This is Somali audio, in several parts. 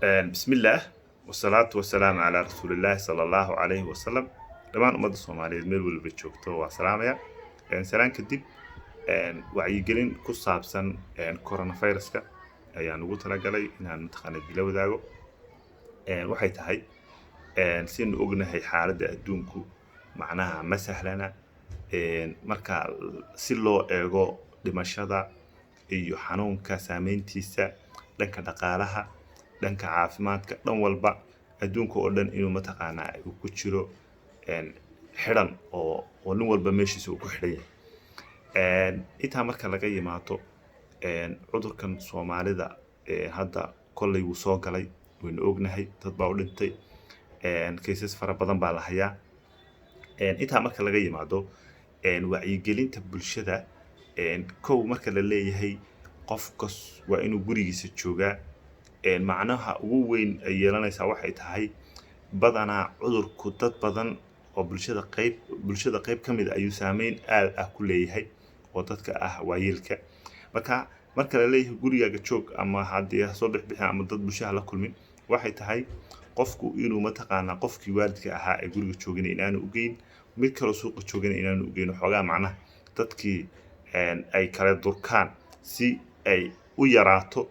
Bismillaah wasalaatu wasalaamu calaa rasuulillaahi sala allahu calayhi wasalam. Dhammaan ummadda Soomaaliyeed meel waliba joogto waa salaamaya. Salaan kadib, wacyigelin ku saabsan coronaviruska ayaan ugu talagalay inaan mataqaana dila wadaago. Waxay tahay, sinu ognahay xaaladda adduunku macnaha ma sahlana. Marka si loo eego dhimashada iyo xanuunka saameyntiisa dhanka dhaqaalaha, dhanka caafimaadka, dhan walba adduunka oo dhan inuu mataqaanaa uu ku jiro xidhan oo nin walba meeshiisa uu ku xidhan yahay. Intaa marka laga yimaado, cudurkan Soomaalida hadda kolley wuu soo galay, waynu ognahay, dad baa u dhintay, cases fara badan baa la hayaa. Intaa marka laga yimaado, wacyigelinta bulshada, kow marka la leeyahay qofkas waa inuu gurigiisa joogaa, macnaha ugu weyn ay yeelanaysaa waxay tahay badanaa cudurku dad badan oo bulshada qayb ka mid ayuu saameyn aad ah ku leeyahay, oo dadka ah waayeelka. Marka la leeyahay gurigaaga joog ama haddii ha soo bixbixin ama dad bulshaha la kulmin, waxay tahay qofku inuu mataqaanaa qofkii waalidka ahaa ee guriga joogina inaanu ugeyn, mid kaloo suuqa joogina inaanu ugeyn, waxoogaa macnaha dadkii ay kala durkaan si ay u yaraato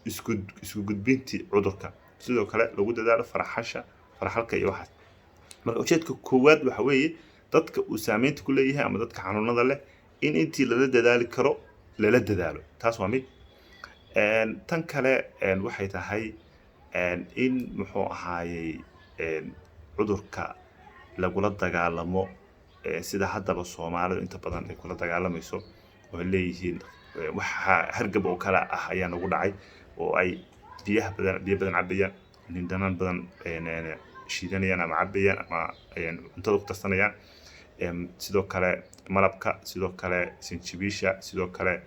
isku gudbintii cudurka. Sidoo kale lagu dadaalo faraxasha, faraxalka iyo waxaas. Marka ujeedka koowaad waxa weeye dadka uu saameynta ku leeyahay ama dadka xanuunada leh in intii lala dadaali karo lala dadaalo. Taas waa mid. Tan kale waxay tahay in muxuu ahaayey cudurka lagula dagaalamo sida haddaba Soomaalidu inta badan ay kula dagaalamayso oo ay leeyihiin waxa hargab oo kale ah ayaa nagu dhacay, oo ay biyaha badan, biyo badan cabayaan, liin dhanaan badan shiidanayaan ama cabayaan ama cuntada ku darsanayaan, sidoo kale malabka, sidoo kale sinjibiisha, sidoo kale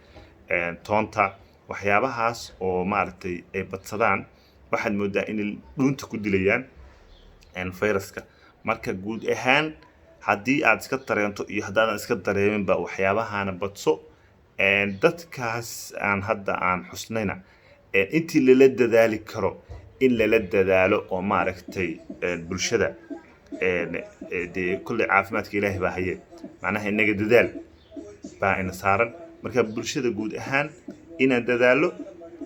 toonta, waxyaabahaas oo maaragtay ay badsadaan. Waxaad moodaa inay dhuunta ku dilayaan viruska. Marka guud ahaan haddii aad iska dareento iyo haddaadan iska dareeminba, waxyaabahana badso. Dadkaas aan hadda aan xusnayna intii lala dadaali karo in lala dadaalo, oo maaragtay bulshada dee kolley caafimaadka Ilaahay baa haye, macnaha inaga dadaal baa ina saaran. Marka bulshada guud ahaan inaan dadaalo,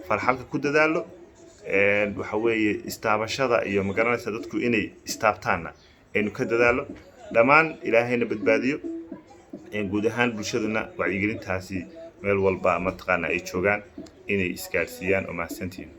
farxalka ku dadaalo, waxa weeye istaabashada iyo magaranaysa dadku inay istaabtaanna aynu ka dadaalo dhammaan. Ilaahayna badbaadiyo. Guud ahaan bulshaduna wacyigelintaasi meel walba mataqaana ay joogaan inay isgaadhsiiyaan oo mahadsantihiin.